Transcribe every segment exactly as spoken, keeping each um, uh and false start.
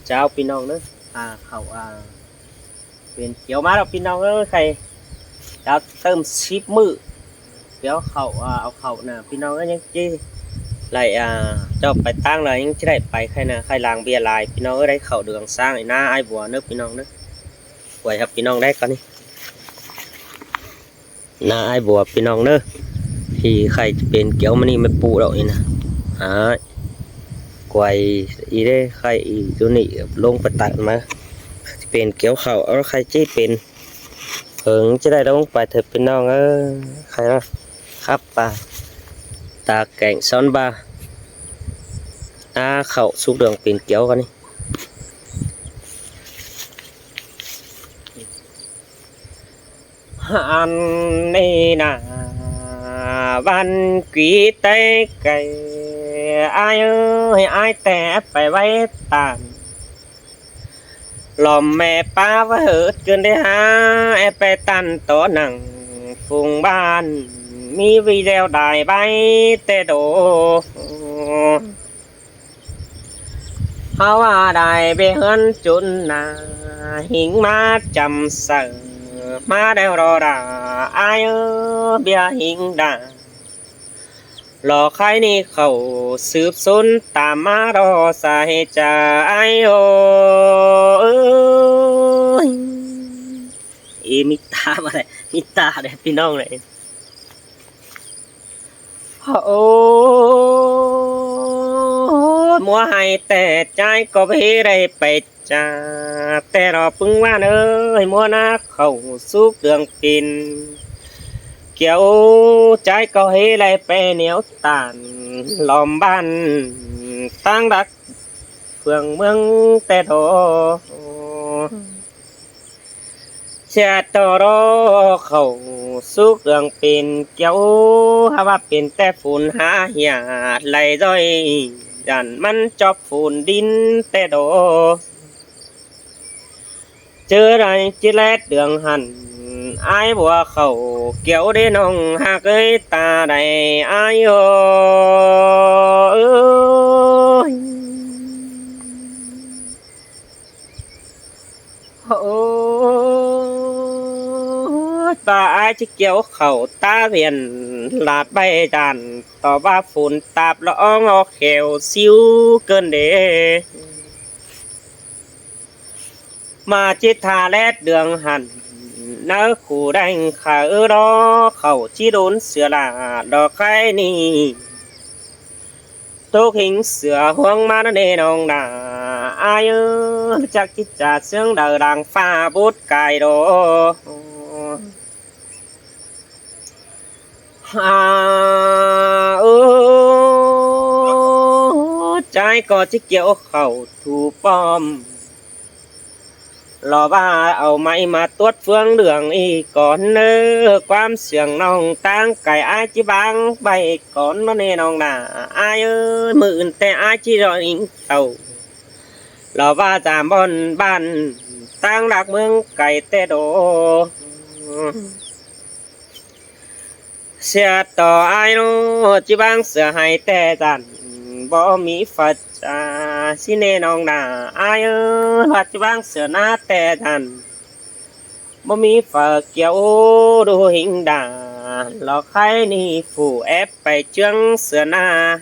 Chảu ꞌpi ꞌnọng ꞌnớ. À, khảu, à, pên kiẻo ꞌmá ꞌlẹo ꞌpi ꞌnọng ới, khay chảu tơm síp ꞌmự. Kiẻo khảu, à, au khảu ꞌnạ ꞌpi ꞌnọng ới, ꞌnhắng ꞌchí đảy, à, ꞌchọ pay ꞌtáng ꞌlẹo ꞌnhắng ꞌchí đảy pay, khay ꞌnạ khay lang ꞌviạk lai ꞌpi ꞌnọng ới, đảy khảu đường sang ꞌnị ꞌná ải bua ꞌnớ ꞌpi ꞌnọng ꞌnớ. Quay ꞌhặp ꞌpi ꞌnọng đảy ꞌcọ ꞌnị. ꞌNá ải bua ꞌpi ꞌnọng ꞌnớ. Thì khay pên kiẻo ꞌmá ꞌnị ꞌmá pú ꞌlẹo ꞌnị ꞌnạ. Ải. Quay ꞌnị đé khay ꞌnị dú ꞌnị ꞌlống pay tản ꞌmá. Pên kiẻo khảu ới, khay ꞌchí pên hơng ꞌchí đảy ꞌlống pay ꞌthơ ꞌpi ꞌnọng ới. Khay ꞌnạ khắp ꞌva ta kẻng son ꞌva ꞌná khảu súc đường pên kiẻo ꞌcọ ꞌnị. Ăn ꞌnị ꞌnạ, ꞌván quí té cay, ải ới, ải té pay ꞌvạy tản. Lom ꞌme ꞌpá ꞌvạy hớt ꞌcứn đé hák, é pay tản tó nẳng phung ꞌván, ꞌmí ꞌviạk ꞌlẹo đảy bái té đô. ꞌHáu ꞌva đảy ꞌviạk ꞌhướn chốn ꞌnạ, hing ꞌmá chăm saư, ꞌmá đeo ꞌlo đả, ải ới, ꞌviạk hing đả. Lo khay ꞌnị khảu sứp sốn tam ꞌmá ꞌlo sa ꞌhế chaư, ải ới. Ê, ꞌmí ta ꞌva đảy, ꞌmí ta đảy ꞌpi ꞌnọng đảy. Ôi, ꞌmúa ải té ꞌchái ꞌcọ ꞌhế đảy pay ꞌchạ, té ꞌlo ꞌpứng ꞌván ới, ꞌmúa ꞌná khảu súc đường pên kiẻo, ꞌchái ꞌcọ ꞌhế đảy pay nẻo tản, lom ꞌván ꞌtáng đắc phường ꞌmướng té đô. ꞌSịa ꞌto ꞌlo khảu súc đường pên kiẻo, hák ꞌva pên té phôn hák hia, lai ꞌdoi dản ꞌmắn chóp phôn đin té đô. ꞌChớ đảy ꞌchí lét đường hẳn, ải bua khảu kiẻo đé ꞌnọng ꞌhặc ới, ta đảy ải ới. Ôi, ta ải ꞌchí kiẻo khảu ta ꞌviạk ꞌlạ ꞌvạy dản, tó ꞌva phôn táp ꞌlo ong ó khẻo síu ꞌcợn đê. ꞌMá ꞌchí tha lét đường hẳn, ꞌnớ khu đảy khả ư ꞌlo khảu ꞌchí đốn sửa lả, ꞌlo khay ꞌnị tốc hính sửa ꞌhuống ꞌmá ꞌnớ ꞌnê ꞌnọng ꞌnạ, ải ới, chắc ꞌchí ꞌchạ ꞌsướng đaư đang ꞌphạ bút cai đô. À, ơ, ꞌchái ꞌcọ ꞌchí kiẻo khảu thu pom. Lo ꞌva au ꞌmạy ꞌmá tuốt ꞌphướng đường ꞌnị cón ꞌnớ, ꞌquám siêng ꞌnọng ꞌtáng cai ải ꞌchí báng ꞌvạy cón ꞌnớ ꞌnê ꞌnọng ꞌnạ. Ải ới, ꞌmự ứn té ải ꞌchí ꞌdọn ính tảu. Lo ꞌva dam ꞌvọn ꞌván ꞌtáng đắc ꞌmướng cai té đô. ꞌSịa ꞌto ải ꞌnớ, ꞌchí báng sửa hảy té dản, báu ꞌmí phả ꞌchạ ꞌsị ꞌnê ꞌnọng ꞌnạ. Ải ới, ꞌva ꞌchí báng sửa ꞌná té dản, báu ꞌmí phả kiẻo đu hính đả, lo khay ꞌnị phủ ép pay ꞌchương sửa ꞌná.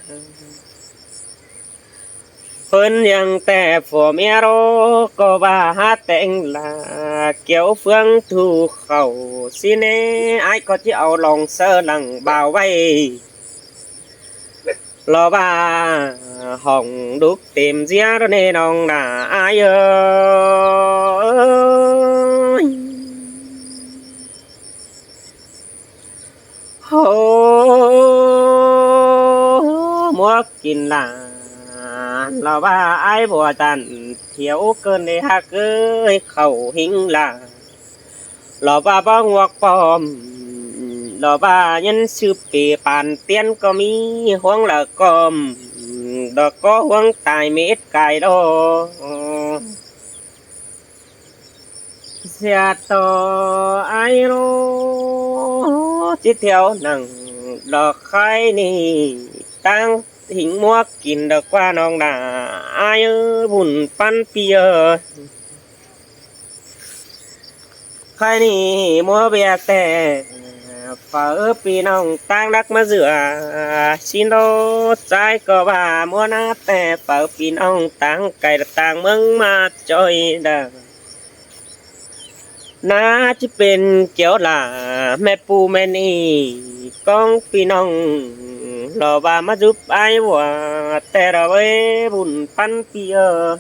ꞌPứng ꞌnhắng té phua ꞌmía ꞌlô ꞌcọ ꞌva hák téng lả kiẻo ꞌphướng thu khảu ꞌsị ꞌnê, ải ꞌcọ ꞌchí au lòng saư lăng bao ꞌvạy. Lo ꞌva hỏng đúc têm ꞌdiá ꞌnê ꞌnọng ꞌnạ ải ới. Hô, ꞌmúa kin lả, lo ꞌva ải bua dản thiẻo ꞌcợn đê ꞌhặc ới khảu hính lả. Lo ꞌva báu ꞌnguốc pom, lo ꞌva ꞌnhắng sư pê păn tiên ꞌcọ ꞌmí, ꞌhuống lả ꞌcom, lo ꞌcọ ꞌhuống tai mết cai đô. ꞌSịa ꞌto ải ꞌnớ, ꞌchí thiẻo nẳng lo khay ꞌnị ꞌtáng hính ꞌmứa kin đa ꞌquá ꞌnọng đa ai ới, bun ꞌpắn ꞌpi ới. Khay ꞌnị ꞌmứa ꞌviạk ꞌtẹ, phaư ꞌpi ꞌnọng ꞌtáng đắc ꞌmá dưa, ꞌsịn ꞌlố ꞌchái ꞌcọ ꞌva ꞌmứa ꞌná ꞌtẹ, phaư ꞌpi ꞌnọng ꞌtáng cai ꞌtáng ꞌmướng ꞌmá ꞌchoi đa. ꞌNá ꞌchí pên kiẻo lả ꞌmẹ ꞌpu ꞌmẹ ꞌnị ꞌcóng ꞌpi ꞌnọng, lo ꞌva ꞌmá dúp ai ꞌvua ꞌtẹ lo ới, bun ꞌpắn ꞌpi ới.